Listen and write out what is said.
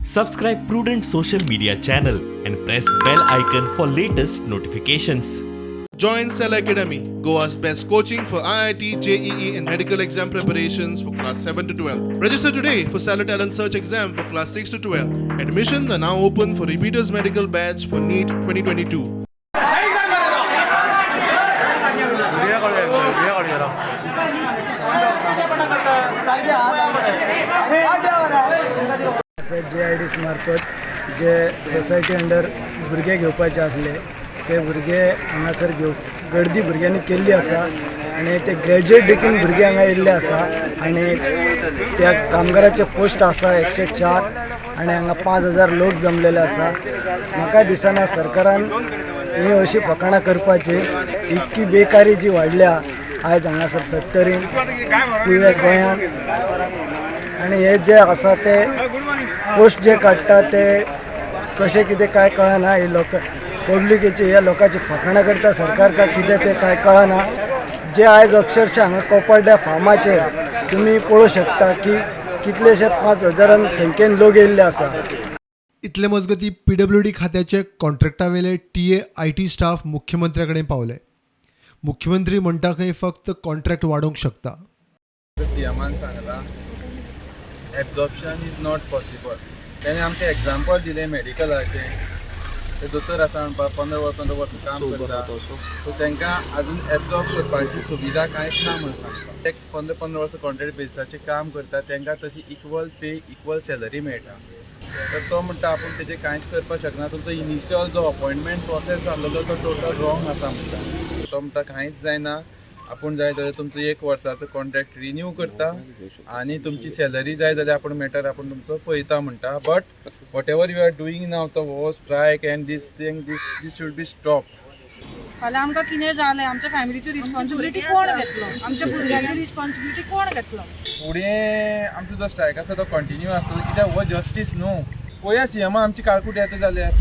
Subscribe Prudent Social Media channel and press bell icon for latest notifications. Join Cell Academy, Goa's best coaching for IIT, JEE, and medical exam preparations for class 7 to 12. Register today for Salar Talent Search exam for class 6 to 12. Admissions are now open for repeaters medical batch for NEET 2022. J I डीस मार्फत जे society under भुरगे घेवपाचे आसले ते भुरगे हांगासर घेव गर्दी भुरग्यांनी केल्ली आसा आनी ते ग्रॅज्युएट देखून भुरगे हांगा येयल्ले आसा आनी त्या कामगाराचे पोस्ट आसा 104 आनी हांगा 5000 लोक जमलेले आसा. म्हाका दिसना सरकारान ही अशी फकाणां करपाची. इतकी बेकारी जी वाडल्या आयज हांगासर सत्तरीन, पुऱ्या गोंयांत, आनी हे जे आसा ते पोस्ट जे काडटा ते कशें कितें कांय कळना. हे लोक पब्लिकेची, ह्या लोकांची फकाणां करता सरकार काय कितें तें कांय कळना. जे आयज अक्षरशा हांगा कोपाड्या फार्माचेर तुमी पळोवंक शकता की कितलेशे 5000 संख्येन लोक येयल्ले आसा. इतले मजगती पीडब्ल्यूडी खात्याचे कॉन्ट्रॅक्टावेले टीए IT staff मुख्यमंत्र्या कडेन पावले. मुख्यमंत्री म्हणटा खंय फक्त कॉन्ट्रॅक्ट वाडोवंक शकता. सीएमान सांगलां, एब्जॉर्प्शन is not possible. तेणें आमकां एग्जाम्पल दिलें मेडिकलाचें. ते दोतोर आसा म्हणपा 15 वर्सां 15 वर्सां काम करता, सो तांकां अजून एब्जॉर्ब करपाची सुविधा कांयच ना म्हणून सांगता. ते 15 15 वर्सां कॉन्ट्रॅक्ट बेसिसाचेर काम करता, तांकां तशी इक्वल पे, इक्वल सॅलरी मेळटा. तर तो म्हणटा आपूण तेजें कांयच करपाक शकना, तुमचो इनिशियल जो अपॉयंटमेंट प्रोसेस आसलेलो तो टोटल रॉंग आसा म्हणटा. तो म्हणटा कांयच जायना, आपूण जाय जाल्यार तुमचो एक वर्साचो कॉन्ट्रॅक्ट रिन्यू करता आनी तुमची सॅलरी जाय जाल्यार आपूण मॅटर आपूण तुमचो पळयता म्हणटा, but whatever you are doing now, तो हो strike and this thing, this should be stop. फाल्यां आमकां कितें जालें, आमच्या फॅमिलीची रिस्पॉन्सिबिलिटी कोण घेतलो? आमच्या भुरग्यांची रिस्पॉन्सिबिलिटी कोण घेतलो? फुडें आमचो जो स्ट्रायक आसा तो कंटिन्यू आसतलो, कित्याक हो जस्टीस न्हू. पळोवया सीएमा आमची काळकूट येता जाल्यार.